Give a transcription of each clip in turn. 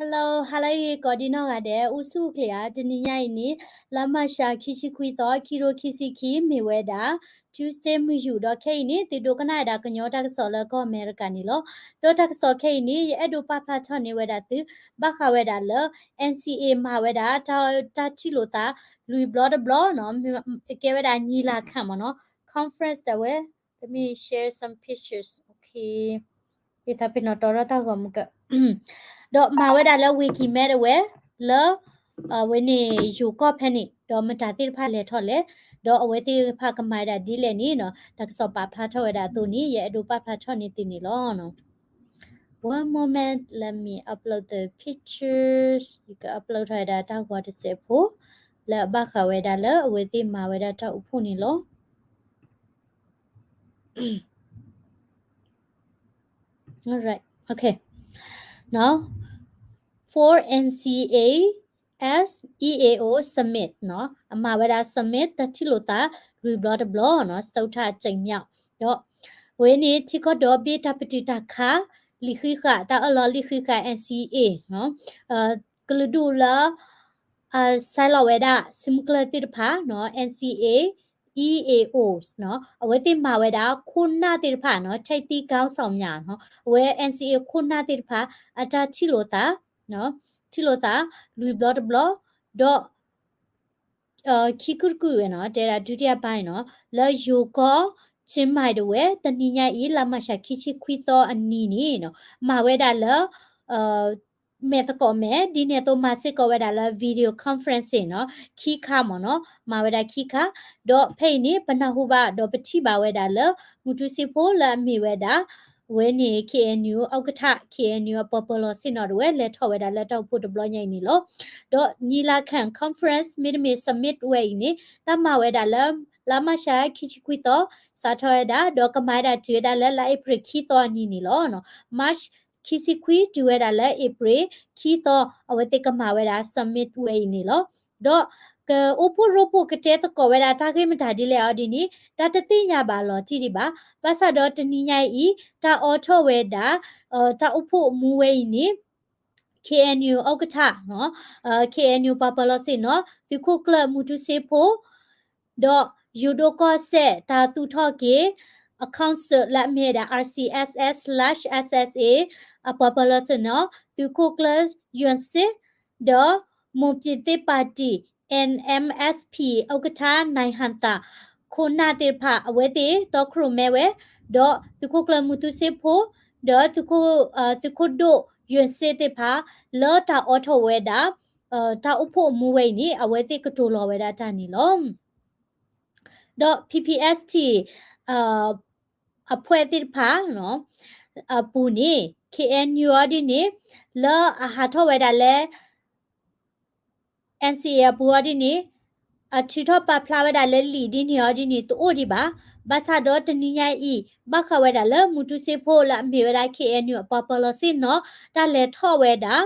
Hello, hello ကိးဒံနီၢ်ဂၤဒဲး အိၣ်ဆူၣ်အိၣ်ချ့ဧါ. တနံၤညါအံၤန့ၣ် လါမၢ်ၡး ခံဆံခွံသီ ခံကထိခံဆံခံ မ့ၢ်ဝဲဒၣ် Tuesday မုၢ်ယူာ် ဒီးခဲအံၤန့ၣ် သုဒိကနၣ်ဝဲဒၣ်ကညီတၢ်ကစီၣ်လၢကီၢ်အမဲရကၤန့ၣ်လီၤ. ဒီးတၢ်ကစီၣ်ခဲအံၤန့ၣ် ယအဲၣ်ဒိးပာ်ဖျါထီၣ်န့ၢ်ဝဲဒၣ်သု ဘၣ်ဃးဝဲဒၣ်လၢ N C A မၤဝဲဒၣ် တၢ် တၢ်ထံၣ်လိာ်သး လွံၢ်ဘျီတဘျီနီၤ, ကဲဝဲဒၣ်ညီလာခံမ့ၢ်နီၤ, conference ဒၣ်ဝဲ Let me share some pictures. Okay. ဒ်သိးပနီၣ်တီထီၣ်တၢ်ဂီၤမူက ဒီးမၤဝဲဒၣ်လၢ ဝ့ၢ်ကံၤမဲ ဒၣ်ဝဲ လၢ အဝဲန့ၣ်ယိၤကီၢ်ဖဲန့ၣ် ဒီးမတၤသ့ၣ်တဖၣ်လဲၤထီၣ်လဲၣ်, ဒီးအဝဲသ့ၣ်တဖၣ်ကမၤဝဲဒၣ်ဒ်လဲၣ်န့ၣ်နီၤ, တၢ်ကစီၣ်ပာ်ဖျါထီၣ်ဝဲဒၣ်အသိးန့ၣ် ယအဲၣ်ဒိးပာ်ဖျါထီၣ်န့ၢ်သုန့ၣ်လီၤ. One moment, let me upload the pictures. ယက upload ထီၣ်ဝဲဒၣ်တၢ်ဂီၤတစဲးဖိ လၢအဘၣ်ဃးဝဲဒၣ်လၢအဝဲသ့ၣ်မၤဝဲဒၣ်တၢ်အိၣ်ဖှိၣ်န့ၣ်လီၤ. Alright, okay. နီၤ, four N C A S E A O summit နီၤ, အမၤဝဲဒၣ် summit တၢ်ထံၣ်လိာ်သး လွံၢ်ဘျီတဘျီနီၤ, စတုတ္ထအကြိမ်မြောက် ဒီး အဝဲန့ၣ် ထံကီၢ်ဒီဘ့ၣ်တၢ်ပတုာ်တၢ်ခး လံာ်ဃံးဃာ် တၢ်အၢၣ်လီၤလံာ်ဃံးဃာ် N C A နီၤ, ကလုာ်ဒူၣ်လၢ အ sign လီၤဝဲဒၣ်စုမုၢ်ကျၢၢ်သ့ၣ်တဖၣ်နီၤ, N C A E A Os နီၤ, အဝဲသ့ၣ်မၤဝဲဒၣ်ခိၣ်နၢ်သ့ၣ်တဖၣ်နီၤ, ထိပ်သီးခေါင်းဆောင်များနီၤ, အဝဲ N C A ခိၣ်နၢ်သ့ၣ်တဖၣ် အတၢ်ထံၣ်လိာ်သး ထံၣ်လိာ်သး လွံၢ်ဘျီတဘျီ, ဒီး ခံကုာ်တကုာ်ဝဲနီၤ, တဲဒၣ် ဒုတိယပိုင်းနီၤ, လၢယိၤကီၢ် Chiang Mai ဒၣ်ဝဲ တနံၤညါအံၤ လါမၢ်ၡး ခံဆံခွံသီအနံၤန့ၣ်နီၤ, မၤဝဲဒၣ်လၢ မဲာ်သကိးမဲာ် ဒ်န့ၣ်အသိးမၤစ့ၢ်ကီးဝဲဒၣ်လၢ video conferencing နီၤ, ခံခါမ့ၢ်နီၤ, မၤဝဲဒၣ်ခံခါ, ဒီးဖဲအံၤန့ၣ် ပနၢ်ဟူဘၣ်ဒီးပထံၣ်ဘၣ်ဝဲဒၣ်လၢ မူတူစ့ဖိလၢအမ့ၢ်ဝဲဒၣ် အဝဲန့ၣ် K N U ဥက္ကဋ္ဌ K N U အပှၤပၢၤလီၢ်ဆ့ၣ်နီၤဒၣ်ဝဲ လဲၤထီၣ်ဝဲဒၣ်လၢတၢ်အိၣ်ဖှိၣ်တဘျီညါအံၤန့ၣ်လီၤ. ဒီးညီလာခံ conference မ့တမ့ၢ် summit ဝဲအံၤန့ၣ် တၢ်မၤဝဲဒၣ်လၢ လါမၢ်ၡး ခံဆံခွံသီ စးထီၣ်ဝဲဒၣ် ဒီးကမၤဝဲဒၣ်တုၤဝဲဒၣ်လၢ လါအ့ဖြ့ၣ်ခံသီအနံၤန့ၣ်လီၤ. March ခံဆံခွံ တုၤဝဲဒၣ်လၢအ့ဖြ့ၣ်ခံသီ အဝဲသ့ၣ်ကမၤဝဲဒၣ် summit ဝဲအံၤန့ၣ်လီၤ. ဒီးကအိၣ်ဖှိၣ်ရိဖှိၣ်ကတဲသကိးဝဲဒၣ်တၢ်ဂ့ၢ်မတၤဒ်လဲၣ်အီၤဒ်န့ၣ် တၢ်တသ့ၣ်ညါဘၣ်လီၤတံၢ်ဒံးဘၣ်. ဘၣ်ဆၣ်ဒီးတနံၤညါအံၤ တၢ်အိးထီၣ်ဝဲဒၣ် တၢ်အိၣ်ဖှိၣ်မူဝဲအံၤန့ၣ် K N U ဥက္ကဋ္ဌ K N U ပှၤပၢၤလီၢ်ဆ့ၣ်နီၤ သုးခိၣ်ကျၢၢ်မူတူစ့ဖိ ဒီးယိၤဒိၣ်ကီၢ်စဲၣ်တၢ်သူၣ်ထီၣ်က့ၤ အ council လၢအမ့ၢ်ဝဲဒၣ် R C S S slash S S A အပှၤပၢၤလီၢ်ဆ့ၣ်နီၤ သုးခိၣ်ကျၢၢ်ယွၢ်စ့ၣ် ဒီး မိၢ်ပျံၤသ့ၣ်ပၣ်တံၣ် N M S P ဥက္ကဋ္ဌ နၢ်ဟၣ်သၣ် ခိၣ်နၢ်သ့ၣ်တဖၣ် အဝဲသ့ၣ်တီခိၣ်ရိၣ်မဲဝဲ ဒီးသုးခိၣ်ကျၢၢ်မူတူစ့ဖိ ဒီး သုးခိၣ်ဒိၣ်ယွၢ်စ့ၣ်သ့ၣ်တဖၣ် လၢတၢ်အိးထီၣ်ဝဲဒၣ် တၢ်အိၣ်ဖှိၣ်အမူဝဲအံၤန့ၣ် အဝဲသ့ၣ်ကတိၤလီၤဝဲဒၣ်တၢ်န့ၣ်လီၤ. ဒီး P P S T အဖွဲ့သ့ၣ်တဖၣ် အပူၤန့ၣ် K N U အီၤဒ်န့ၣ် လၢအဟးထီၣ်ဝဲဒၣ်လၢ N C A အပူၤအီၤဒ်န့ၣ် အထုးထီၣ်ပာ်ဖျါဝဲဒၣ်လၢလံာ်ဒ်န့ၣ်အီၤဒ်န့ၣ် တအိၣ်ဒံးဘၣ်. ဘၣ်ဆၣ်ဒီးတနံၤညါအံၤ ဘၣ်ဃးဝဲဒၣ်လၢမူတူစ့ဖိလၢအမ့ၢ်ဝဲဒၣ် K N U အပှၤပၢၤလီၢ်ဆ့ၣ်နီၤ တၢ်လဲၤထီၣ်ဝဲဒၣ်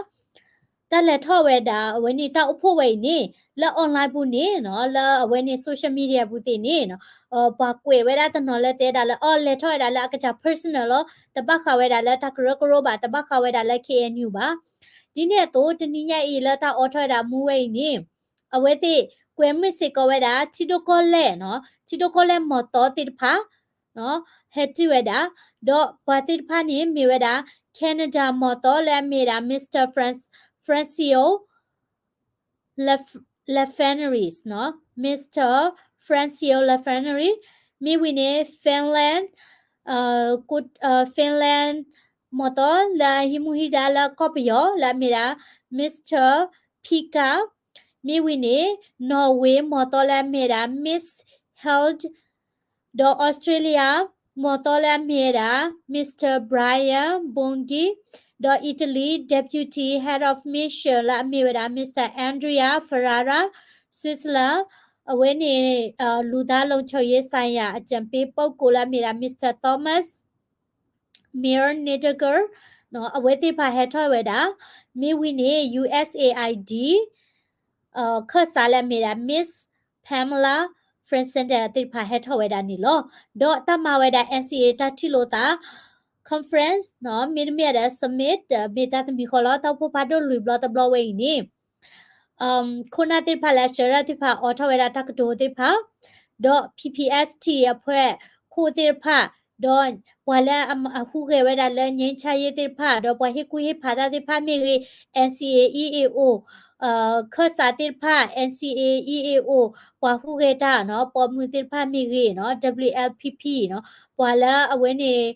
တၢ်လဲၤထီၣ်ဝဲဒၣ် အဝဲန့ၣ်တၢ်အိၣ်ဖှိၣ်ဝဲအံၤန့ၣ် လၢ online ပူၤန့ၣ်နီၤ လၢအဝဲန့ၣ် social media ပူၤသ့ၣ်န့ၣ်နီၤ ပှၤကွဲးဝဲဒၣ်တနီၤလၢတဲဒၣ်လၢ အီၤ လဲၤထီၣ်ဝဲဒၣ်လၢအကစၢ် personal လီၤ. တဘၣ်ဃးဝဲဒၣ်လၢတၢ်ကရၢကရိဘၣ်, တဘၣ်ဃးဝဲဒၣ်လၢ K N U ဘၣ်. ဒ်န့ၣ်အသိး တနံၤညါအံၤလၢတၢ်အိးထီၣ်ဝဲဒၣ်မူဝဲအံၤန့ၣ် အဝဲသ့ၣ်ကွဲးမုာ်စ့ၢ်ကီးဝဲဒၣ် ထံဒိၣ်ကီၢ်လဲၢ်နီၤ, ထံဒိၣ်ကီၢ်လဲၢ်မီၢ်သီသ့ၣ်တဖၣ် ဟဲတုၤဝဲဒၣ်, ဒီးပှၤသ့ၣ်တဖၣ်န့ၣ်မ့ၢ်ဝဲဒၣ် Canada မီၢ်သီလၢအမ့ၢ်ဝဲဒၣ် Mister Franc, Francio Laf, Lafreniere နီၤ, Mister Francio Lafreniere, မ့ၢ်ဝံၤန့ၣ် Finland, Finland မီၢ်သီလၢအဟံးမူဟံးဒါလၢကီၢ်ပယီၤလၢအမ့ၢ်ဒၣ် Mister Pekka, မ့ၢ်ဝံၤန့ၣ် Norway မီၢ်သီလၢအမ့ၢ်ဒၣ် Miss Held, ဒီး Australia မီၢ်သီလၢအမ့ၢ်ဝဲဒၣ် Mister Brian Bonghi, ဒီး Italy Deputy Head of Mission လၢအမ့ၢ်ဝဲဒၣ် Mister Andrea Ferrara, Switzerland အဝဲန့ၣ် လူသားလုံခြုံရေးဆိုင်ရာအကြံပေးပုဂ္ဂိုလ်လၢအမ့ၢ်ဒၣ် Mister Thomas Milner-Nightingale အဝဲသ့ၣ်တဖၣ်ဟဲထီၣ်ဝဲဒၣ်, မ့ၢ်ဝံၤန့ၣ် U S A I D ခၢၣ်စးလၢအမ့ၢ်ဒၣ် Miss Pamela Frentzen သ့ၣ်တဖၣ်ဟဲထီၣ်ဝဲဒၣ်န့ၣ်လီၤ. ဒီးတၢ်မၤဝဲဒၣ် N C A တၢ်ထံၣ်လိာ်သး conference နီၤ မ့တမ့ၢ်ဒီး summit မ့ၢ်တၢ်တမံၤဃီလီၤ. တၢ်အိၣ်ဖှိၣ်ဖးဒိၣ်လွံၢ်ဘျီတဘျီဝဲအံၤန့ၣ် ခိၣ်နၢ်သ့ၣ်တဖၣ်လၢအဆှၢဒၣ်သ့ၣ်တဖၣ် အိးထီၣ်ဝဲဒၣ်တၢ်ကတိၤသ့ၣ်တဖၣ် ဒီး P P S T အဖှဲၣ်ခိၣ်သ့ၣ်တဖၣ် ဒီးပှၤလၢအဟူးဂဲၤဝဲဒၣ်လၢ ငြိမ်းချမ်းရေး သ့ၣ်တဖၣ် ဒီးပှၤဟ့ၣ်ကူၣ်ဟ့ၣ်ဖးတၢ်သ့ၣ်တဖၣ်မ့ၢ်ဂ့ၤ, N C A E A O ခၢၣ်စးသ့ၣ်တဖၣ် N C A E A O ပှၤဟူးဂဲၤတၢ်နီၤ ပိာ်မုၣ်သ့ၣ်တဖၣ်မ့ၢ်ဂ့ၤနီၤ W L P P နီၤ ပှၤလၢအဝဲန့ၣ်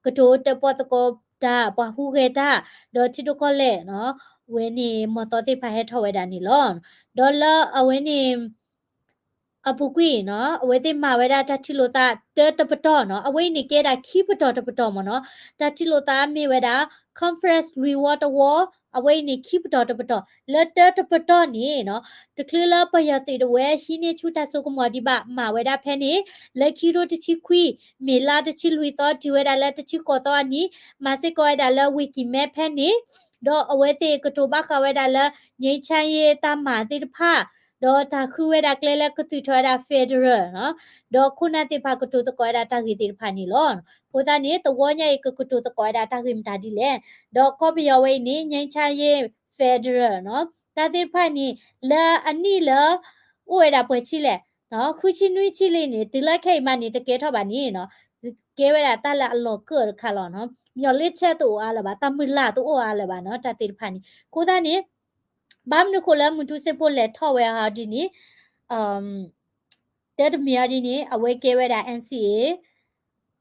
ကတိၤတၢၣ်ပီၣ်သကိးတၢ် ပှၤဟူးဂဲၤတၢ် ဒီးထံဒိၣ်ကီၢ်လဲၢ်နီၤ ဝဲန့ၣ် မီၢ်သီသ့ၣ်တဖၣ်ဟဲထီၣ်ဝဲဒၣ်န့ၣ်လီၤ. ဒီးလၢအဝဲန့ၣ် အပူၤကွံာ်နီၤ အဝဲသ့ၣ်မၤဝဲဒၣ်တၢ်ထံၣ်လိာ်သးတၢတပတီၢ်နီၤ အဝဲအံၤန့ၣ်ကဲဒၣ်ခံပတီၢ်တပတီၢ်မ့ၢ်နီၤ တၢ်ထံၣ်လိာ်သးမ့ၢ်ဝဲဒၣ် conference လွံၢ်ဝီတဝီ အဝဲအံၤန့ၣ်ခံပတီၢ်တပတီၢ် လၢတၢတပတီၢ်န့ၣ်နီၤ တချုးလၢပယီၤသုးတဝဲဟံးန့ၢ်ဆူၣ်တၢ်စိကမီၤဒံးဘၣ် မၤဝဲဒၣ်ဖဲန့ၣ် လၢခံကထိတဆံခွံ မ့ၤလါတဆံလွံၢ်သီ တုၤဝဲဒၣ်လၢတဆံဃိးသီအနံၤ မၤစ့ၢ်ကီးဝဲဒၣ်လၢ ဝ့ၢ်ကံၤမဲဖဲန့ၣ် ဒီးအဝဲသ့ၣ်ကတိၤဘၣ်ဃးဝဲဒၣ်လၢ ငြိမ်းချမ်းရေး တၢ်မၤသ့ၣ်တဖၣ် ဒီးတၢ်ဃုဝဲဒၣ်ကျဲလၢကသုးထီၣ်ဝဲဒၣ် federal နီၤ ဒီးခိၣ်နၢ်သ့ၣ်တဖၣ်ကတိၤသကိးဝဲဒၣ်တၢ်ဂ့ၢ်သ့ၣ်တဖၣ်န့ၣ်လီၤ. အဃိသတးန့ၣ် တဝီညါအံၤကကတိၤသကိးဝဲဒၣ်တၢ်ဂ့ၢ်မတၤဒ်လဲၣ်. ဒီးကီၢ်ပယီၤဝဲအံၤန့ၣ် ငြိမ်းချမ်းရေး federal နီၤ တၢ်သ့ၣ်တဖၣ်န့ၣ် လၢအနံၣ်လၢ အိၣ်ဝဲဒၣ်ပှဲၤဆံလဲၣ် ဃုဆံနွံဆံလံန့ၣ် တုၤလၢခဲအံၤမးန့ၣ် တကဲထီၣ်ဘၣ်န့ၣ်နီၤ ကဲဝဲဒၣ်တၢ်လၢအလီၤကၢၣ်တခါလီၤနီၤ မျှော်လင့်ချက်တအိၣ်အါလၢၤဘၣ် တၢ်မုၢ်လၢ်တအိၣ်အါလၢၤဘၣ်နီၤ တၢ်သ့ၣ်တဖၣ်န့ၣ် အဃိသတးန့ၣ် ဘၣ်မနုၤဃိလၢမူတူစ့ဖိလဲၤထီၣ်ဝဲဟီဒ်န့ၣ် တၢတမံၤအီၤဒ်န့ၣ် အဝဲကဲဝဲဒၣ် N C A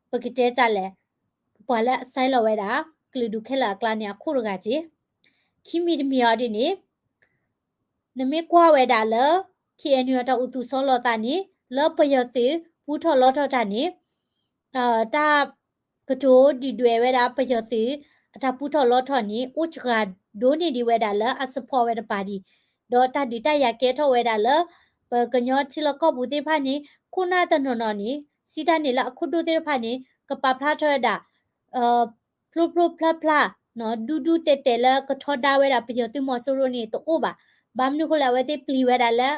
ပကတဲတၢ်လဲၣ် ပှၤလၢအဆဲးလီၤဝဲဒၣ် ကလုာ်ဒူၣ်ခဲလၢာ်အကျါန့ၣ် အခိၣ်တဂၤက့ၤ ခံမံၤတမံၤအီၤဒ်န့ၣ် နမ့ၢ်ကွၢ်ဝဲဒၣ်လၢ K N U အတၢ်အိၣ်သူၣ်ဆီလီၤသးန့ၣ် လၢပယီၤသုးပူထီၣ်လီထီၣ်တၢ်န့ၣ် တၢ်ကတိၤဒုၣ်ဒွဲၣ်ဝဲဒၣ်ပယီၤသုး အတၢ်ပူထီၣ်လီထီၣ်န့ၣ် အိၣ်စှၤဒိၣ်န့ၢ်ဒံးဝဲဒၣ်လၢအ support ဝဲတပၤဒံး, ဒီးတၢ်ဒုးတၢ်ယၤကဲထီၣ်ဝဲဒၣ်လၢ ပကညီထံလီၢ်ကီၢ်ပူၤသ့ၣ်တဖၣ်န့ၣ် ခိၣ်နၢ်တနီၤနီၤန့ၣ် စံးတၢ်န့ၣ်လၢအခိၣ်ဒိၣ်သ့ၣ်တဖၣ်န့ၣ် ကပာ်ဖျါထီၣ်ဝဲဒၣ် ဖျိဖျိဖျါဖျါ ဒူဒူတဲာ်တဲာ်လၢကထီဒါဝဲဒၣ်ပယီၤသုးမီၤစိရိၤန့ၣ် တအိၣ်ဘၣ်. ဘၣ်မနုၤဃိလဲၣ် အဝဲသ့ၣ်ပျံၤဝဲဒၣ်လၢ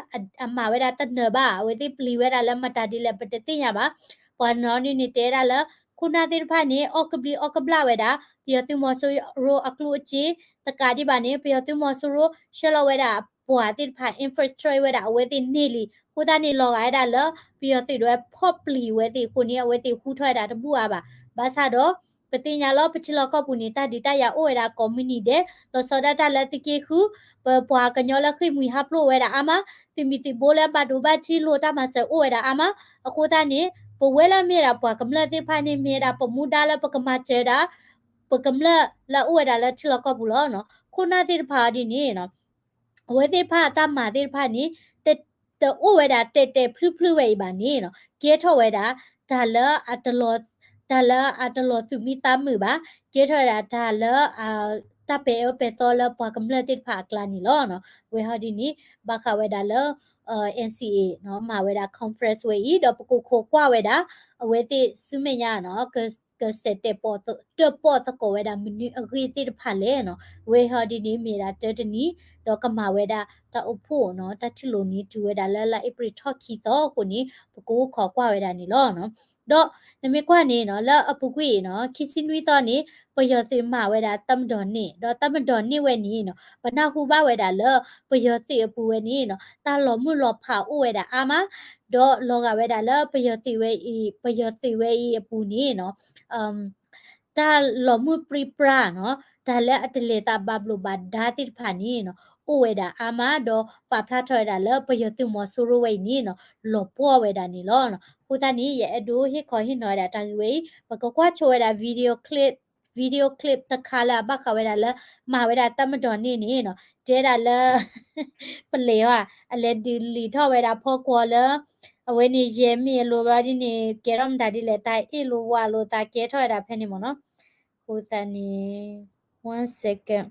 အမၤဝဲဒၣ်တနၢၤဘၣ်, အဝဲသ့ၣ်ပျံၤဝဲဒၣ်လၢမတၤဒ်လဲၣ် ပတသ့ၣ်ညါဘၣ်. ပှၤနီၢ်န့ၣ်န့ၣ်တဲဒၣ်လၢ ခိၣ်နၢ်သ့ၣ်တဖၣ်န့ၣ် အီၣ်ကဘျံးအီၣ်ကဘျၣ်ဝဲဒၣ် ပယီၤသုးမီၤစိရိၤအကျိၣ်အစ့ တကးဒံးဘၣ်န့ၣ် ပယီၤသုးမီၤစိရိၤ ဆှၢလီၤဝဲဒၣ်ပှၤသ့ၣ်တဖၣ် infiltrate ဝဲဒၣ်အဝဲသ့ၣ်န့ၢ်လံ. အဃိသတးန့ၣ် လီၤဂာ်ဝဲဒၣ်လၢ ပယီၤသုးဒၣ်ဝဲဖီၣ်ပျံၤဝဲသ့ၣ်အဃိန့ၣ် အဝဲသ့ၣ်ဟူထီၣ်ဝဲဒၣ်တဘူၣ်အါဘၣ်. ဘၣ်ဆၣ်ဒီး ပသ့ၣ်ညါလီၤ ပထံလီၢ်ကီၢ်ပူၤန့ၣ် တၢ်ဒုးတၢ်ယၤအိၣ်ဝဲဒၣ်ကိးမုၢ်နံၤဒဲး လီၤဆီဒၣ်တၢ်လၢသုးက့ဃု ပပှၤကညီလၢဃ့ၢ်မှံဟးဖျိးဝဲဒၣ်အါမး, သုးမုၢ်သံၣ်ဘိလၢဘၣ်ဒိဘၣ်ထံးလိာ်တၢ်မၤစၢၤအိၣ်ဝဲဒၣ်အါမး. အဃိသတးန့ၣ် ပဝဲလၢမ့ၢ်ဒၣ်ပှၤကမျၢၢ်သ့ၣ်တဖၣ်န့ၣ် မ့ၢ်ဝဲဒၣ်ပမူဒါလၢပကမၤစၢၤဒၣ် ပကမျၢၢ်လၢအအိၣ်ဝဲဒၣ်လၢထံလီၢ်ကီၢ်ပူၤလီၤ. ခိၣ်နၢ်သ့ၣ်တဖၣ်အီၤဒ်န့ၣ် အဝဲသ့ၣ်တဖၣ်တၢ်မၤသ့ၣ်တဖၣ်န့ၣ် တ တအိၣ်ဝဲဒၣ်တဲာ်တဲာ်ဖျုဖျုဝဲအံၤဘၣ်န့ၣ် ကဲထီၣ်ဝဲဒၣ် တၢ်လၢအတလီၤ တၢ်လၢအတလီၤသူၣ်မံသးမုာ်ဘၣ်, ကဲထီၣ်ဝဲဒၣ်တၢ်လၢ တၢ်ပဲာ်အၢပဲာ်သီလၢပှၤကမျၢၢ်သ့ၣ်တဖၣ်အကျါန့ၣ်လီၤ. ဝဲဟီဒ်န့ၣ် ဘၣ်ဃးဝဲဒၣ်လၢ N C A မၤဝဲဒၣ် conference ဝဲအံၤ ဒီးပကခိးကွၢ်ဝဲဒၣ် အဝဲသ့ၣ်ဆူမဲာ်ညါ ကစဲးတဲာ်ပီၣ်သကိးဝဲဒၣ်မနုၤအဂ့ၢ်သ့ၣ်တဖၣ်လဲၣ်နီၤ. ဝဲဟီဒ်န့ၣ်မ့ၢ်ဒၣ်တၢတနံၤ ဒီးကမၤဝဲဒၣ်တၢ်အိၣ်ဖှိၣ်နီၤ တၢ်ထံၣ်လိာ်န့ၣ်တုၤဝဲဒၣ်လၢလါအ့ဖြ့ၣ်ထီၣ်ခံသီအဃိန့ၣ် ပကအိၣ်ခိးကွၢ်ဝဲဒၣ်န့ၣ်လီၤ. ဒီးနမ့ၢ်ကွၢ်န့ၣ်နီၤ လၢအပူၤကွံာ်အံၤနီၤ ခံဆံနွံသီန့ၣ် ပယီၤသုးမၤဝဲဒၣ်တၢ်မၤဒိးန့ၢ် ဒီးတၢ်မၤဒိးန့ၢ်ဝဲန့ၣ်နီၤ ပနၢ်ဟူဘၣ်ဝဲဒၣ်လၢ ပယီၤသုးအပူၤဝဲန့ၣ်နီၤ တၢ်လီၤမုၢ်လီၤဖးအိၣ်ဝဲဒၣ်အါမး ဒီးလီၤဂာ်ဝဲဒၣ်လၢပယီၤသုးဝဲအံၤ ပယီၤသုးဝဲအံၤအပူၤန့ၣ်နီၤ တၢ်လီၤမုၢ်ပြံပြါနီၤ တၢ်လၢအတလဲၤသးဘၣ်ဘျိးဘၣ်ဒါသ့ၣ်တဖၣ်န့ၣ်နီၤ အိၣ်ဝဲဒၣ်အါမး ဒီးပာ်ဖျါထီၣ်ဝဲဒၣ်လၢပယီၤသုးမီၤစိရိၤဝဲအံၤန့ၣ်နီၤ လီၤပှီၢ်ဝဲဒၣ်န့ၣ်လီၤ. အဃိသတးန့ၣ် ယအဲၣ်ဒိးဟ့ၣ်ခီဟ့ၣ်နီၤဝဲဒၣ်တၢ်ဂ့ၢ်ဝဲအံၤ ပကကွၢ်ဆိဝဲဒၣ် video clip video clip တခါလၢအဘၣ်ဃးဝဲဒၣ်လၢ မၤဝဲဒၣ်တၢ်မၤဒိးန့ၢ်န့ၣ်နီၤ တဲဒၣ်လၢ ပလဲၤဟီ အလဲၤဒုးလံာ်ထီၣ်ဝဲဒၣ်ဖီကွီၤလၢ အဝဲန့ၣ်ယဲၢ်မံၤအလိၤဘျီဒ်န့ၣ် ကဲထီၣ်မတၤဒ်လဲၣ် တၢ်အ့ၣ်လိာ်ဝါလိာ်သးကဲထီၣ်ဝဲဒၣ်ဖဲန့ၣ်မ့ၢ်နီၤ. အဃိသတးန့ၣ် one second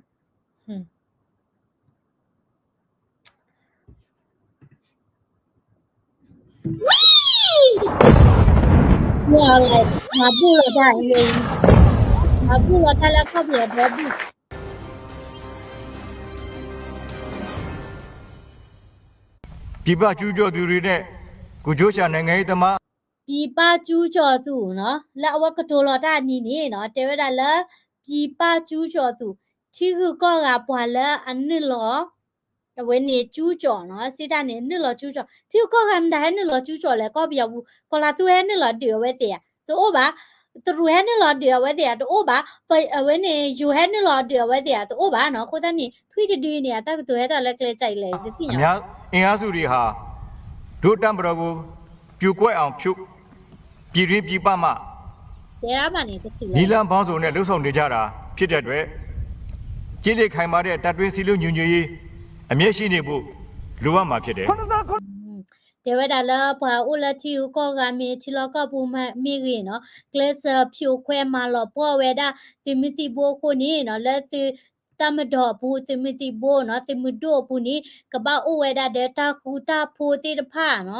မၤဘူၣ်လီၤတၢ်လၢခီၣ်ပယီၤဒီဘ့ၣ် ပြည်ပကျူးကျော်သူတွေနဲ့ ကိုယ်ကျူးကျော်နိုင်ငံရေးသမား ပြည်ပကျူးကျော်သူ နီၤ, လၢအဝဲကတိၤလီၤတၢ်နံၤန့ၣ်နီၤ, တဲဝဲဒၣ်လၢ ပြည်ပကျူးကျော်သူ ထံဂုၤကီၢ်ဂၤပှၤလၢအနုာ်လီၤ အဝဲန့ၣ်ကျူးကျော်နီၤ, စံးတၢ်န့ၣ် နုာ်လီၤကျူးကျော်, ထံဂုၤကီၢ်ဂၤမတၤဟဲနုာ်လီၤကျူးကျော်လဲၣ်, ကီၢ်ပယီၤပူၤ ကီၤလၤသူဟဲနုာ်လီၤဒုးအဝဲသ့ၣ်ဧါ, တအိၣ်ဘၣ်, တရူးဟဲနုာ်လီၤဒုးအဝဲသ့ၣ်ဧါ, တအိၣ်ဘၣ်, အဝဲန့ၣ် ယိၤဟဲနုာ်လီၤဒုးအဝဲသ့ၣ်ဧါ, တအိၣ်ဘၣ်နီၤ, အဃိသတးန့ၣ် ထွံၣ်တဒုအံၤန့ၣ် အတၢ်ကတိၤဟဲထီၣ်လၢကျဲကၠဲးလဲၣ် ယတသ့ၣ်ညါဘၣ်. အင်အားစုတွေဟာ ဒုတပ်မတော်ကို ပြိုကွဲအောင် ဖြို ပြည်တွင်းပြည်ပမှ နည်းလမ်းပေါင်းစုံနဲ့ လုပ်ဆောင်နေကြတာ ဖြစ်တဲ့အတွက် ကျစ်လျစ်ခိုင်မာတဲ့ တပ်တွင်းစည်းလုံးညီညွတ်ရေး အမြဲရှိနေဖို့ လိုအပ်မှာဖြစ်တယ်. တဲဝဲဒၣ်လၢပှၤအိၣ်လၢထံဂုၤကီၢ်ဂၤမ့ၢ် ထံလီၢ်ကီၢ်ပူၤမ့ၢ်ဂ့ၤနီၤ, ကျဲးစၢးဖြိုခွဲမၤလီၤပှီၢ်ဝဲဒၣ် သုးမုၢ်သံၣ်ဘိအဃိန့ၣ်နီၤ, လၢသုး တၢ်မၤဒီးအပူၤ သုးမုၢ်သံၣ်ဘိနီၤ, သုးမုၢ်ဒိၣ်အပူၤန့ၣ် ကဘၣ်အိၣ်ဝဲဒၣ်ဒီးတၢ်ဃူတၢ်ဖိးသ့ၣ်တဖၣ်နီၤ.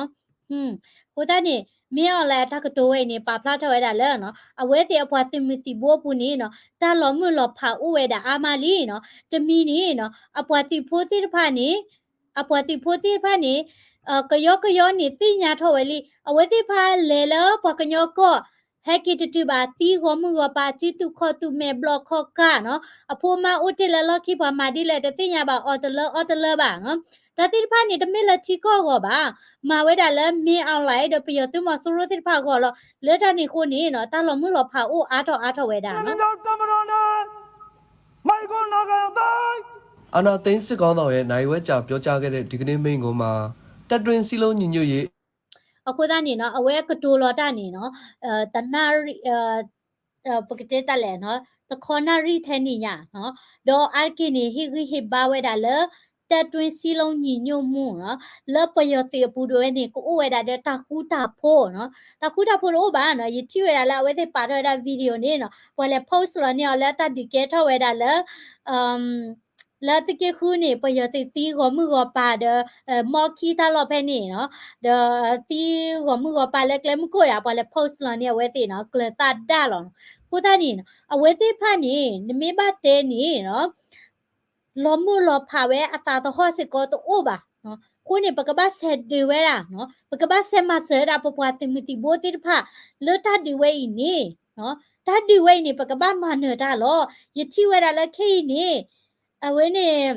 အဃိသတးန့ၣ် မ့ၢ်အီၤလၢတၢ်ကတိၤဝဲအံၤန့ၣ် ပာ်ဖျါထီၣ်ဝဲဒၣ်လၢနီၤ, အဝဲသ့ၣ်အပှၤသုးမုၢ်သံၣ်ဘိအပူၤန့ၣ်နီၤ, တၢ်လီၤမုၢ်လီၤဖးအိၣ်ဝဲဒၣ်အါမးလံနီၤ. တမံၤန့ၣ်နီၤ, အပှၤသုးဖိသ့ၣ်တဖၣ်န့ၣ် အပှၤသုးဖိသ့ၣ်တဖၣ်န့ၣ် ကယီကယီန့ၣ်သ့ၣ်ညါထီၣ်ဝဲလံ, အဝဲသ့ၣ်တဖၣ်လဲၤလၢပှၤကညီကီၢ် ဟဲက့ၤတတုၤဘၣ် သံဂီၤမုၢ်ဂီၤပၤ စုတူာ်ခီၣ်တူာ်မဲာ်ဘျီၣ်ခီၣ်ကၢ်နီၤ, အဖိမါအိၣ်တ့ၢ်လၢလီၢ်ခံ ပှၤမၤဒ်လဲၣ်တသ့ၣ်ညါဘၣ် အီၣ်တလၢအီတလၢဘၣ်နီၤ. တၢ်သ့ၣ်တဖၣ်န့ၣ် တမ့ၢ်လၢထံကီၢ်အဂီၢ်ဘၣ်, မၤဝဲဒၣ်လၢ မင်းအောင်လှိုင် ဒီးပယီၤသုးမီၤစိရိၤသ့ၣ်တဖၣ်အဂီၢ်လီၤ. လၢတၢ်န့ၣ်အဃိန့ၣ်နီၤ, တၢ်လီၤမုၢ်လီၤဖးအိၣ်အါထီၣ်အါထီၣ်ဝဲဒၣ်နီၤ. အာဏာသိမ်းစစ်ခေါင်းဆောင်ရဲ့ နာရီဝက်ကြာပြောကြားခဲ့တဲ့ ဒီကနေ့မိန့်ခွန်းမှာ တပ်တွင်းစည်းလုံးညီညွတ်ရေး အဃိသတးန့ၣ်နီၤ, အဝဲကတိၤလီၤတၢ်န့ၣ်နီၤ, တနၣ်ရံၣ် ပကတဲတၢ်လဲၣ်နီၤ, တခီနၣ်ရံၣ်ထဲန့ၣ်ညါနီၤ, ဒီးအါတက့ၢ်န့ၣ် ဟ့ၣ်ဂံၢ်ဟ့ၣ်ဘါဝဲဒၣ်လၢ တပ်တွင်းစည်းလုံးညီညွတ်မှုနီၤ, လၢပယီၤသုးအပူၤဒၣ်ဝဲန့ၣ် ကအိၣ်ဝဲဒၣ်ဒီးတၢ်ဃူတၢ်ဖိးနီၤ, တၢ်ဃူတၢ်ဖိးတအိၣ်ဘၣ်နီၤ, ယထံၣ်ဝဲဒၣ်လၢအဝဲသ့ၣ်ပာ်ထီၣ်ဝဲဒၣ် video န့ၣ်နီၤ, ပှၤလဲၤ post လီၤန့ၢ်အီၤလၢတၢ်ဒုးကဲထီၣ်ဝဲဒၣ်လၢ လၢသုးက့ဃုန့ၣ် ပယီၤသုးသံဂီၤမုၢ်ဂီၤပၤဒီး မီၢ်ခံတၢ်လီၢ်ဖဲန့ၣ်နီၤ, ဒီးသံဂီၤမုၢ်ဂီၤပၤလၢကျဲမုၢ်ခိၣ်ယါ ပှၤလဲၤ post လီၤန့ၢ်အဝဲသ့ၣ်နီၤ, ကျၢၤသၣ်ဒၣ်လီၤနီၤ. အဃိသတးန့ၣ်နီၤ, အဝဲသ့ၣ်တဖၣ်န့ၣ် နမ့ၢ်ဘၣ်တဲန့ၣ်နီၤ လီၤမုၢ်လီၤဖးဝဲအသးသဟီၣ်စ့ၢ်ကီးတအိၣ်ဘၣ်နီၤ. အဃိန့ၣ် ပကဘၣ်ဆဲးဒုးဝဲဒၣ်နီၤ, ပကဘၣ်ဆဲးမၤစၢၤဝဲဒၣ်ပပှၤသုးမုၢ်သံၣ်ဘိသ့ၣ်တဖၣ် လၢတၢ်ဒုးဝဲအံၤန့ၣ်, တၢ်ဒုးဝဲအံၤန့ၣ် ပကဘၣ်မၤနၢၤတၢ်လီၤ. ယထံၣ်ဝဲဒၣ်လၢခဲအံၤန့ၣ် အဝဲန့ၣ်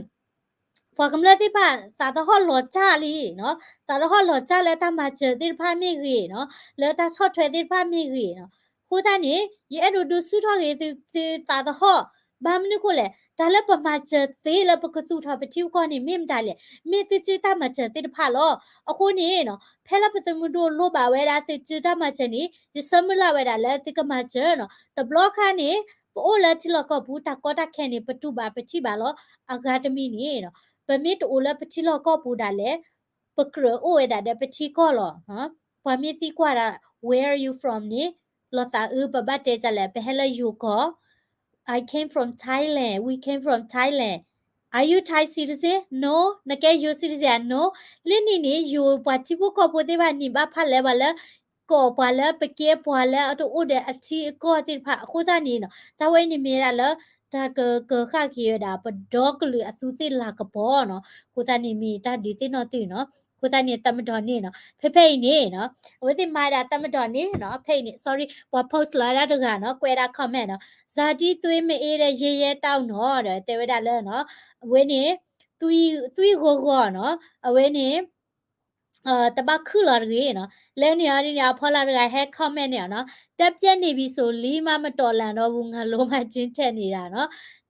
ပှၤကမျၢၢ်သ့ၣ်တဖၣ် သးသဟီၣ်လီၤစၢ်လံနီၤ, သးသဟီၣ်လီၤစၢ်လၢတၢ်မၤစၢၤသ့ၣ်တဖၣ်မ့ၢ်ဂ့ၤနီၤ, လၢတၢ်ဆီၣ်ထွဲသ့ၣ်တဖၣ်မ့ၢ်ဂ့ၤနီၤ. အဃိသတးန့ၣ် ယအဲၣ်ဒိးဒုးဆူၣ်ထီၣ်က့ၤသုသးသဟီၣ်, ဘၣ်မနုၤဃိလဲၣ်, တၢ်လၢပမၤစၢၤသ့လၢပကသူၣ်ထီၣ်ပထံပကီၢ်န့ၣ် မ့ၢ်မတၤလဲၣ်, မ့ၢ်သုစုတၢ်မၤစၢၤသ့ၣ်တဖၣ်လီၤ. အဃိန့ၣ်နီၤ, ဖဲလၢပသုးမုၢ်ဒိၣ်လိၣ်ဘၣ်ဝဲဒၣ်သုစုတၢ်မၤစၢၤန့ၣ် ယဆၢမုၢ်လၢ်ဝဲဒၣ်လၢသုကမၤစၢၤနီၤ. တဘျီခါန့ၣ် ပအိၣ်လၢထံလီၢ်ကီၢ်ပူၤ တၢ်ကီတၢ်ခဲန့ၣ် ပတူၢ်ဘၣ်ပထံၣ်ဘၣ်လီၤ. အဂၤတမံၤန့ၣ်နီၤ, ပမ့ၢ်တအိၣ်လၢပထံလီၢ်ကီၢ်ပူၤဒၣ်လဲာ် ပကြၢးအိၣ်ဝဲဒၣ်ဒီးပထံကီၢ်လီၤ. ပှၤမ့ၢ်သံကွၢ်ဒၣ် where are you from န့ၣ် လီၤသးအုး ပဘၣ်တဲဒ်လဲၣ်, ပဟဲလၢယိၤကီၢ် I came from Thailand, we came from Thailand, are you Thai citizen? No. နကဲယိၤ citizen ဧါ? No. လၢန့ၣ်န့ၣ် ယိၤပှၤထံဖိကီၢ်ဖိသ့ၣ်တဖၣ်န့ၣ် ဘၣ်ဖးလဲၢ်ပှၤလၢ ကီၢ်ပှၤလၢပကဲပှၤလၢအတအိၣ်ဒီးအထံအကီၢ်သ့ၣ်တဖၣ် အဃိသတးန့ၣ်နီၤ, တၢ်ဝဲအံၤန့ၣ်မ့ၢ်ဝဲဒၣ်လၢ တၢ်ကကၢၤဃာ်က့ၤဝဲဒၣ် ပဒီကလုာ်အသူးသ့ၣ်လၤကပီၤနီၤ. အဃိသတးန့ၣ်မ့ၢ်တၢ်ဒုးသ့ၣ်နီၣ်သုနီၤ. အဃိသတးန့ၣ် တပ်မတော်န့ၣ်နီၤ, ဖဲဖဲအံၤန့ၣ်နီၤ, အဝဲသ့ၣ်မၤဝဲဒၣ် တပ်မတော်န့ၣ်နီၤ, ဖဲအံၤန့ၣ် sorry ပှၤ post လီၤဝဲဒၣ်တဂၤနီၤ, ကွဲးဒၣ် comment နီၤ, ဇာတိသွေးမအေးတဲ့ ရဲရဲတောက်နီၤ ဒီးတဲဝဲဒၣ်လၢနီၤ, အဝဲန့ၣ် သွံၣ် သွံၣ်ဂီၤဂီၤနီၤ, အဝဲန့ၣ် တဘၣ်ခုၣ်လီၤတဂ့ၤနီၤ. လၢန့ၣ်အီၤဒ်န့ၣ် အဖီလာ်တဂၤဟဲ comment န့ၣ်အီၤနီၤ, တပ်ပျက်နေပြီဆို လီမးမတော်လန်တော့ဘူး ငါလိုမှချင်းထက်နေတာနီၤ,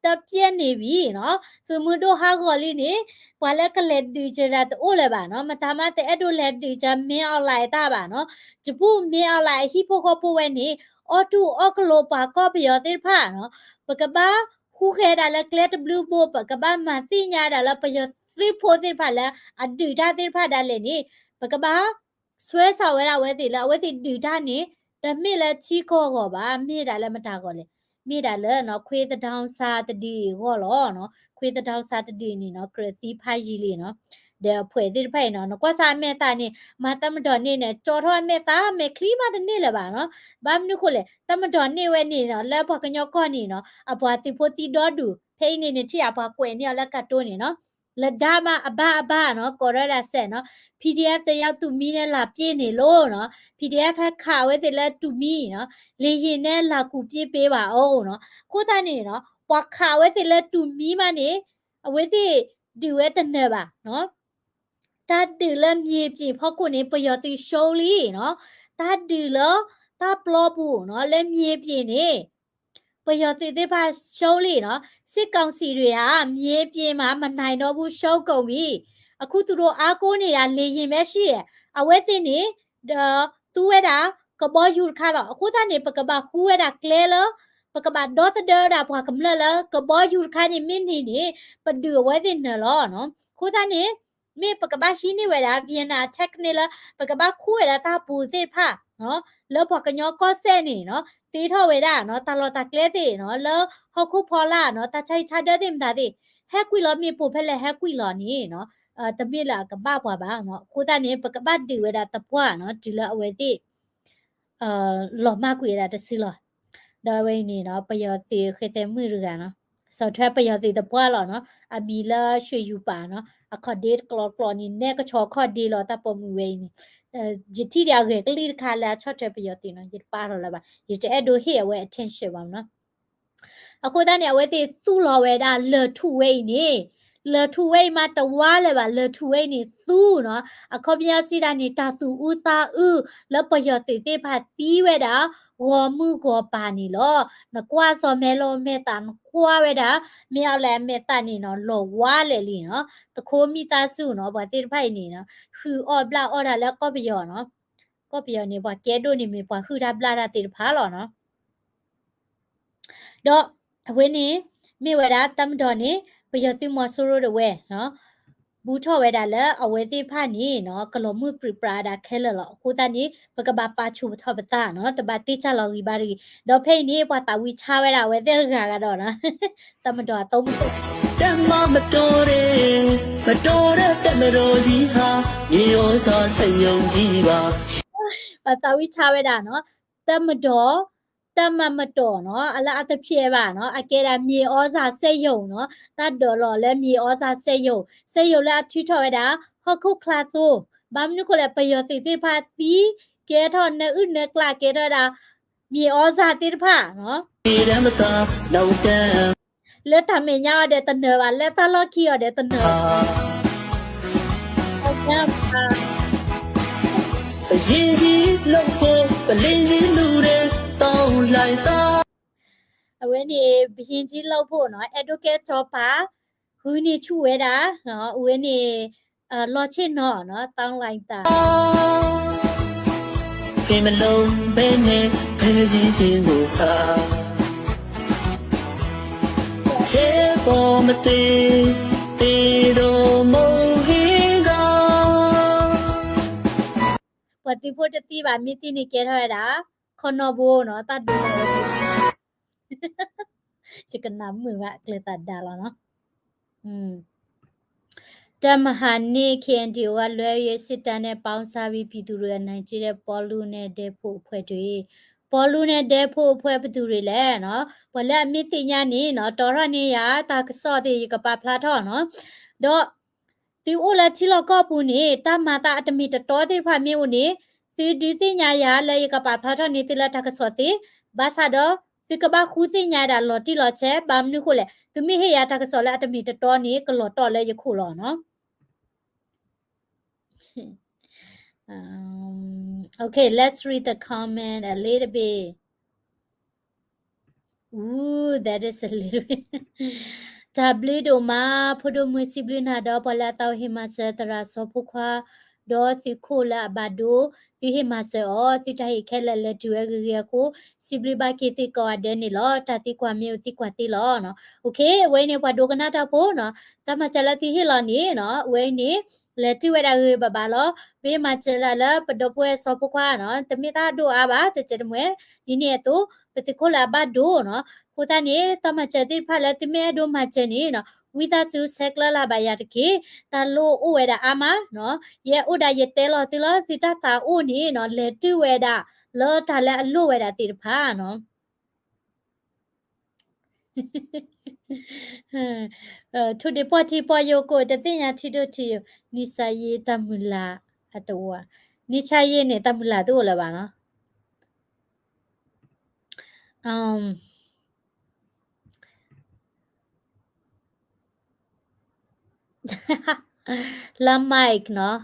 တပ်ပျက်နေပြီနီၤ, သုးမုၢ်ဒိၣ်ဟးဂီၤလံန့ၣ် ပှၤလၢကလဲၤဒုးကဲဒၣ်တအိၣ်လၢၤဘၣ်နီၤ, မတၤမးတအဲၣ်ဒိးလဲၤဒုးကဲ မင်းအောင်လှိုင် အတၢ်ဘၣ်နီၤ, ယပုၢ် မင်းအောင်လှိုင် အဟံၣ်ဖိဃီဖိဝဲန့ၣ် အီၣ်တူၢ်အီၣ်ကလိပှၤကီၢ်ပယီၤသ့ၣ်တဖၣ်နီၤ, ပကဘၣ် ဃုဃဲဒၣ်လၢကျဲတဘျုးဘိ, ပကဘၣ်မၤသ့ၣ်ညါဒၣ်လၢပယီၤသုးဖိသ့ၣ်တဖၣ်လၢအဒုးတၢ်သ့ၣ်တဖၣ်ဒၣ်လဲာ်န့ၣ်, ပကဘၣ် ဆွဲဆောင် ဝဲဒၣ်အဝဲသ့ၣ်လၢအဝဲသ့ၣ်ဒုးတၢ်န့ၣ် တမ့ၢ်လၢထံကီၢ်အဂီၢ်ဘၣ်, မ့ၢ်ဒၣ်လၢမတၤအဂီၢ်လဲၣ်, မ့ၢ်ဒၣ်လၢနီၤ ခွေးသဒံးစၢ်တဒုအံၤအဂီၢ်လီၤနီၤ, ခွေးသဒံးစၢ်တဒုန့ၣ်နီၤ ကြၢးသံဖးယံာ်လံနီၤ, ဒီးအဖှဲးသ့ၣ်တဖၣ်အံၤနီၤ နကွၢ်စၢ်အမဲာ်သၣ်န့ၣ် မၤတပ်မတော်န့ၣ်န့ၣ် ကၠီထီၣ်အမဲာ်သၣ် မဲာ်ချံမးတန့ၢ်လၢၤဘၣ်နီၤ, ဘၣ်မနုၤဃိလဲၣ် တပ်မတော်န့ၣ်ဝဲန့ၣ်နီၤ လၢပှၤကညီကီၢ်န့ၣ်နီၤ အပှၤသုးဖိသံဒီဒူၣ် ဖဲအံၤန့ၣ်န့ၣ် ထံၣ်အပှၤကွဲးန့ၢ်အီၤလၢကတိၤန့ၣ်နီၤ လဒါမးအဘၣ်အဘၣ်နီၤ ကိးထီၣ်ဝဲဒၣ်စဲးနီၤ PDF တယောက် တူၢ်မံန့ၣ် လာပစ်နေလို့နီၤ PDF ဟဲခးအဝဲသ့ၣ်လၢတူၢ်မံနီၤ လေယာဉ်နဲ့ လာကူပစ်ပေးပါဦးနီၤ အဃိသတးန့ၣ်နီၤ ပှၤခးအဝဲသ့ၣ်လၢတူၢ်မံမးန့ၣ် အဝဲသ့ၣ်ဒုးဝဲတနၢၤဘၣ်နီၤ တၢ်ဒုးလၢမြေပြင်ဖီခိၣ်န့ၣ် ပယီၤသုး ရှုံးလံနီၤ တၢ်ဒုးလၢတၢ်ပျီပူၤနီၤ လၢမြေပြင်န့ၣ် ပယီၤသုးသ့ၣ်တဖၣ် ရှုံးလံနီၤ စစ်ကောင်စီတွေဟာ မြေပြင်မှာ မနိုင်တော့ဘူး ရှုံးကုန်ပြီ အခုသူတို့အားကိုးနေတာ လေယာဉ်ပဲရှိတယ် အဝဲသ့ၣ်န့ၣ် ဒီးသူဝဲဒၣ် ကဘီယူၤတခါလီၤ အဃိသတးန့ၣ် ပကဘၣ်ဃုဝဲဒၣ်ကျဲလၢ ပကဘၣ်ဒီသဒၢဝဲဒၣ်ပှၤကမျၢၢ်လၢ ကဘီယူၤတခါန့ၣ် မ့ၢ်န့ၢ်န့ၣ် ပဒုးအဝဲသ့ၣ်နၢၤလီၤနီၤ အဃိသတးန့ၣ် မ့ၢ်ပကဘၣ်ဟံးန့ၢ်ဝဲဒၣ် Vietnam attack န့ၣ်လၢ ပကဘၣ်ခူၣ်ဝဲဒၣ်တၢ်ပူၤသ့ၣ်တဖၣ်နီၤ လၢပှၤကညီကီၢ်စဲၣ်န့ၣ်နီၤ တ့ထီၣ်ဝဲဒၣ်နီၤ တၢ်လီၢ်တၢ်ကျဲသ့ၣ်နီၤ လၢဟီၣ်ခိၣ်ဖီလာ်နီၤ တၢ်ဆါဟံၣ်ဆါဒၢသ့ၣ်မတၤသ့ၣ် ဟဲကွံာ်လီၤမ့ၣ်ပိၢ်ဖဲလဲၣ်ဟဲကွံာ်လီၤန့ၣ်နီၤ တမ့ၢ်လၢအကဘၣ်ပှၤဘၣ်နီၤ အဃိသတးန့ၣ် ပကဘၣ်ဒုးဝဲဒၣ်သပှၢ်နီၤ တုၤလၢအဝဲသ့ၣ် လီၤမၢ်ကွံာ်ဝဲဒၣ်တစုလီၤ ဒီးအဝဲအံၤန့ၣ်နီၤ ပယီၤသုးဃဲသဲမုၣ်တဂၤနီၤ ဆီၣ်ထွဲပယီၤသုးသပှၢ်လီၤနီၤ အမံၤလၢ ရွှေရူပါ နီၤ အခီၣ်ဒ့တကျိၤကျိၤန့ၣ် နဲကဆီခီၣ်ဒ့လီၤ တၢ်ပိာ်မုၣ်ဝဲအံၤန့ၣ် ယထံၣ်ဒံးအဂဲၤကလံၣ်တခါလၢအဆီၣ်ထွဲပယီၤသုးနီၤ ယတပာ်ထီၣ်လၢၤဘၣ် ယတအဲၣ်ဒိးဟ့ၣ်အဝဲ attention ဘၣ်နီၤ အဃိသတးန့ၣ် အဝဲသ့ၣ်သူၣ်လီၤဝဲဒၣ်လၢၢ်ထူၣ်ဝဲအံၤန့ၣ် လၢၢ်ထူၣ်ဝဲအံၤမးတဝါလၢၤဘၣ် လၢၢ်ထူၣ်ဝဲအံၤန့ၣ်သူနီၤ အခီပညီစံးတၢ်န့ၣ် တၢ်သူၣ်အုးသးအုး လၢပယီၤသုးသ့ၣ်တဖၣ်သံဝဲဒၣ် ဂီၤမုၢ်ဂီၤပၤန့ၣ်လီၤ. နကွၢ်စီၤမဲလၢမဲာ်သး နကွၢ်ဝဲဒၣ် မ့ၢ်အီၤလဲၣ်အမဲာ်သးန့ၣ်နီၤ လီၤဝါလဲာ်လံနီၤ တခိးမိသားစုနီၤ ပှၤသ့ၣ်တဖၣ်အံၤန့ၣ်နီၤ ဃုအီၣ်ဘျၣ်အီၣ်တၢ်လၢကီၢ်ပယီၤနီၤ ကီၢ်ပယီၤန့ၣ် ပှၤကဲဒိၣ်န့ၣ်မ့ၢ်ပှၤဟုၣ်တၢ်ဘျၣ်တၢ်သ့ၣ်တဖၣ်လီၤနီၤ ဒီးအဝဲန့ၣ် မ့ၢ်ဝဲဒၣ် တပ်မတော်န့ၣ် ပယီၤသုးမီၤစိရိၤဒၣ်ဝဲနီၤ ဘူးထီၣ်ဝဲဒၣ်လၢအဝဲသ့ၣ်တဖၣ်န့ၣ်နီၤ ကလီၤမုၢ်ပြံပြါဒၣ်ခဲလၢာ်လီၤ. အဃိသတးန့ၣ် ပကဘၣ်ပာ်ဆူၣ်ပထီၣ်ပသးနီၤ တဘၣ်တ့ၢ်စၢ်လီၤဂံၢ်ဘါတဂ့ၤ. ဒီးဖဲအံၤန့ၣ် ပှၤသးဝံၣ်ဆါဝဲဒၣ်အဝဲသ့ၣ်တဂၤဂၤဒီးနီၤ တပ်မတော်အသုံးမ တပ်မတော်တမတော်ကြီးဟာ မြေဩဇာစက်ရုံကြီးပါ ပှၤသးဝံၣ်ဆါဝဲဒၣ်နီၤ တပ်မတော် တပ်မတော်နီၤ အလၢအတဖျဲးဘၣ်နီၤ အကဲဒၣ်မြေဩဇာစက်ရုံနီၤ တၢ်ဒၢးလီၤလၢမြေဩဇာစက်ရုံ စက်ရုံလၢအထုးထီၣ်ဝဲဒၣ် ဟီၣ်ခိၣ်ချါသိ ဘၣ်မနုၤဃိလဲၣ် ပယီၤသုးသ့ၣ်တဖၣ်သံ ကဲထီၣ်နၢအုၣ်နၢကျး ကဲထီၣ်ဝဲဒၣ် မြေဩဇာသ့ၣ်တဖၣ်နီၤ လၢတၢ်မဲာ်ညါအီၤဒီးတနၢၤဘၣ် လၢတၢ်လီၢ်ခံအီၤဒီးတနၢၤဘၣ် ပယင်းကြီးလုပ်ဖို့ ပလင်းကြီးလူတွေ တောင်းလိုက်တာ အဝဲန့ၣ် ဘုရင်ကြီးလုပ်ဖို့နီၤ အဲၣ်ဒိးကဲစီၤပၤ ဂုာ်န့ၢ်ဆူၣ်ဝဲဒၣ် အဝဲန့ၣ် လီၤဆ့ၣ်နီၤနီၤ တောင်းလိုက်တာ ပင်မလုံးပဲနဲ့ ဖဲရင်ရင်ကိုစား ရဲဘော်မသေ သေတော့မဟုတ်ဟင်းက ပှၤသုးဖိတသံဘၣ် မ့ၢ်သံန့ၣ်ကဲထီၣ်ဝဲဒၣ် ခီနီၢ်ဘိနီၤ တၢ်ဒုးလီၤဝဲ ယကနၣ်မုာ်ဘၣ် ကျဲၤသးဒါလီၤနီၤ တပ်မဟာနှစ် KNDO ကလွဲ၍ စစ်တပ်နဲ့ ပေါင်းစပ်ပြီး ပြည်သူတွေ အနိုင်ကျင့်တဲ့ ပေါလုနဲ့ ဒဲဖိအဖွဲ့တွေ ပေါလုနဲ့ ဒဲဖိအဖွဲ့ ဘယ်သူတွေလဲနီၤ ပှၤလၢအမ့ၢ်သ့ၣ်ညါန့ၣ်နီၤ တီထီၣ်န့ၢ်ယၤ တၢ်ကစီၣ်သ့ၣ် ယကပာ်ဖျါထီၣ်နီၤ ဒီး သုအိၣ်လၢထံလီၢ်ကီၢ်ပူၤန့ၣ် တၢ်မၤသးအတမ့ၢ်တတီသ့ၣ်တဖၣ်မ့ၢ်အိၣ်န့ၣ် သုဒုးသ့ၣ်ညါယၤလၢယကပာ်ဖျါထီၣ်န့ၢ်သုလၢတၢ်ကစီၣ်သ့, ဘၣ်ဆၣ်ဒီး သုကဘၣ်ဃုသ့ၣ်ညါဒၣ်လီၤတံၢ်လီၤဆဲး, ဘၣ်မနုၤဃိလဲၣ်, သုမ့ၢ်ဟ့ၣ်ယၤတၢ်ကစီၣ်လၢအတမ့ၢ်တတီန့ၣ် ကလီၤတီၢ်လၢယခိၣ်လီၤနီၤ. Um, okay, let's read the comment a little bit. Ooh, that is a little bit. တၢ်ဘျုးဒိၣ်မး, ဖိဒိၣ်မုၣ်စံးဘျုးနၤဒီး ပှၤလၢအသးအိၣ်ဟ့ၣ်မၤစၢၤသရၣ်စီၤဖိခွါ, ဒီးသုးခိၣ်လၢအဘၣ်ဒိ, သုဟ့ၣ်မၤစၢၤအီၤ, သုတၢ်ဟ့ၣ်ခဲလၢာ်လဲၤတုၤဝဲဂ့ၤဂ့ၤအဃိ, စံးဘျုးဘၣ်က့ၤသုကိးဂၤဒဲးန့ၣ်လီၤ. တၢ်သံကွၢ်မ့ၢ်အိၣ်သံကွၢ်သ့လီၤ. Okay, အဝဲန့ၣ်ပှၤဒိကနၣ်တၢ်ဖိနီၤ, တၢ်မၤစၢၤလၢသုဟ့ၣ်လီၤန့ၣ်နီၤ, အဝဲန့ၣ် လဲၤတုၤဝဲဒၣ်ဂ့ၤဂ့ၤဘၣ်ဘၣ်လီၤ. ပဟ့ၣ်မၤစၢၤဒၣ်လၢပဒီပုၢ်ဝဲၢ်စီၤဖိခွါနီၤ, တမ့ၢ်တၢ်ဒိၣ်အါဘၣ်, တစဲးတမှဲၤ, ဒ်န့ၣ်အသိး ပသုးခိၣ်လၢအဘၣ်ဒိနီၤ, အဃိသတးန့ၣ် တၢ်မၤစၢၤသ့ၣ်တဖၣ်လၢသုမ့ၢ်အဲၣ်ဒိးမၤစၢၤန့ၣ်နီၤ, ဝံသးစူၤဆဲးကျၢလၢ်ဘၣ်ယၤတက့ၢ်. တၢ်လိၣ်အိၣ်ဝဲဒၣ်အါမးနီၤ, ယအဲၣ်အိၣ်ဒၣ်ယတဲလီၤသုလီၤ, သုတၢ်သးအိၣ်န့ၣ်နီၤ, လဲၤတုၤဝဲဒၣ်လၢတၢ်လၢအလိၣ်ဝဲဒၣ်သ့ၣ်တဖၣ်နီၤ. ထိၣ်ဒ့ပီၢ်ထံပီၢ်ယိာ်ကိး တသ့ၣ်ညါထံဒိၣ်ထံယိာ်, နံၣ်ဆါယ့တၢ်မုၢ်လၢ်အတအိၣ်, နံၣ်ဆါယ့န့ၣ် တၢ်မုၢ်လၢ်တအိၣ်လၢၤဘၣ်နီၤ. Um, လၢ Mike နော်,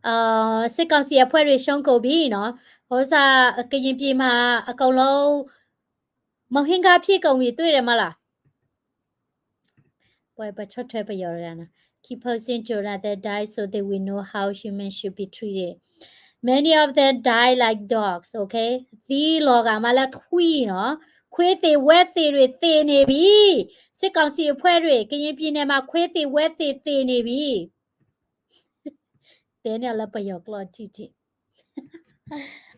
အာ, စစ်ကောင်စီအဖွဲ့တွေ ရှုံးကုန်ပြီနော်. ဟိုစား ကရင်ပြည်မှာ အကုန်လုံး မုန့်ဟင်းခါ ဖြစ်ကုန်ပြီ တွေ့တယ်မလား? ပှဲပဆီၣ်ထွဲပယီၤတဂၤနီၤ. Keep posting, Jonathan died so that we know how humans should be treated. Many of them die like dogs, okay? သံလီၤဂာ်မးလၢထွံၣ်နီၤ. ခွေးသေဝက်သေတွေသေနေပြီ. စစ်ကောင်စီအဖွဲ့တွေ ကရင်ပြည်နယ်မှာ ခွေးသေဝက်သေသေနေပြီ. တဲန့ၢ်အီၤလၢပယီၤကျိာ်ထံၣ်ထံၣ်.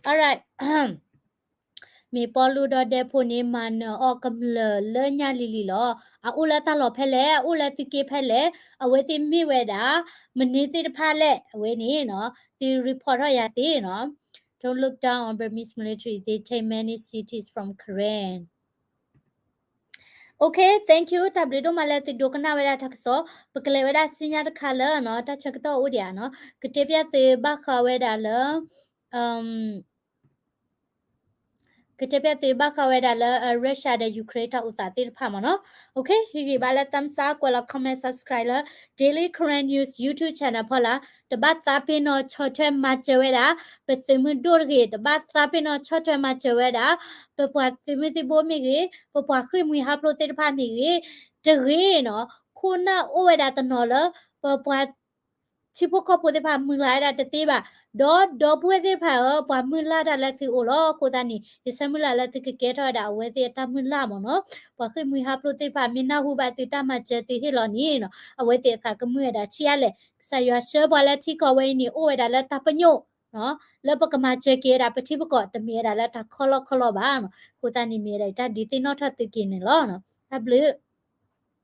All right. မ့ၢ်ပီလူဒီးဒဲဖိန့ၣ် မၤနၢၤအီၣ်ကမျၢၢ်လၢညါလံၤလံၤလီၤ. အအိၣ်လၢတၢ်လီၢ်ဖဲလဲၣ်, အအိၣ်လၢသုးက့ဖဲလဲၣ်, အဝဲသ့ၣ်မ့ၢ်ဝဲဒၣ် မနုၤသ့ၣ်တဖၣ်လဲၣ်, အဝဲန့ၣ်နီၤ, သု report ထီၣ်ယၤသ့နီၤ. Don't look down on Burmese military. They take many cities from Karen. Okay, thank you. တၢ်ဘျုးဒိၣ်မးလၢသုဒိကနၣ်ဝဲဒၣ်တၢ်ကစီၣ်, ပကလဲၤဝဲဒၣ်ဆူညါတခါလၢနီၤ, တၢ်ဆၢကတီၢ်အိၣ်ဒံးဧါနီၤ, ကတဲပျၢ်သုဘၣ်ဃးဝဲဒၣ်လၢ ကတဲပျၢ်သုဘၣ်ဃးဝဲဒၣ်လၢ Russia ဒီး Ukraine တၢ်အိၣ်သးသ့ၣ်တဖၣ်မ့ၢ်နီၤ. Okay, ဟ့ၣ်ဂံၢ်ဘါလၢ thumbs up, ကွဲးလီၤ comment, subscribe လၢ Daily Karen News YouTube channel ဖီလာ်, တဘၣ်သးပ့ၤနီၣ်ဆီၣ်ထွဲမၤစၢၤဝဲဒၣ် ပသုးမုၢ်ဒိၣ်တဂ့ၤ, တဘၣ်သးပ့ၤနီၣ်ဆီၣ်ထွဲမၤစၢၤဝဲဒၣ် ပပှၤသုးမုၢ်သံၣ်ဘိမ့ၢ်ဂ့ၤ, ပပှၤဃ့ၢ်မှံဟးဖျိးသ့ၣ်တဖၣ်မ့ၢ်ဂ့ၤ, တဂ့ၤနီၤ, ခိၣ်နၢ်အိၣ်ဝဲဒၣ်တနီၤလၢ ပပှၤ ထံဖိကီၢ်ဖိသ့ၣ်တဖၣ်မုၢ်လၢ်ဝဲဒၣ်တသ့ဘၣ်, ဒီးဒီပုၢ်ဝဲၢ်သ့ၣ်တဖၣ်ဧၢ, ပှၤမုၢ်လၢ်တၢ်လၢသုအိၣ်လီၤ. အဃိသတးန့ၣ် ယဆၢမုၢ်လၢ်လၢသုကကဲထီၣ်ဝဲဒၣ်အဝဲသ့ၣ်အတၢ်မုၢ်လၢ်မ့ၢ်နီၤ. ပှၤဃ့ၢ်မှံဟးဖျိးသ့ၣ်တဖၣ်မ့ၢ်နၢ်ဟူဘၣ်သုတၢ်မၤစၢၤသုဟ့ၣ်လီၤန့ၣ်နီၤ, အဝဲသ့ၣ်အသးကမုာ်ဝဲဒၣ်ဆံးအါလဲၣ်. ကစၢ်ယွၤဆှၢပှၤလၢထံကီၢ်ဝဲအံၤန့ၣ် အိၣ်ဝဲဒၣ်လၢတၢ်ပညိၣ် လၢပကမၤစၢၤက့ၤဝဲဒၣ်ပထံပကီၢ်, တမ့ၢ်ဝဲဒၣ်လၢတၢ်ခီလီၢ်ခီလီၢ်ဘၣ်နီၤ. အဃိသတးန့ၣ်မ့ၢ်ဝဲဒၣ်တၢ်ဒုးသ့ၣ်နီၣ်ထီၣ်သုက့ၤန့ၣ်လီၤ. တၢ်ဘျုး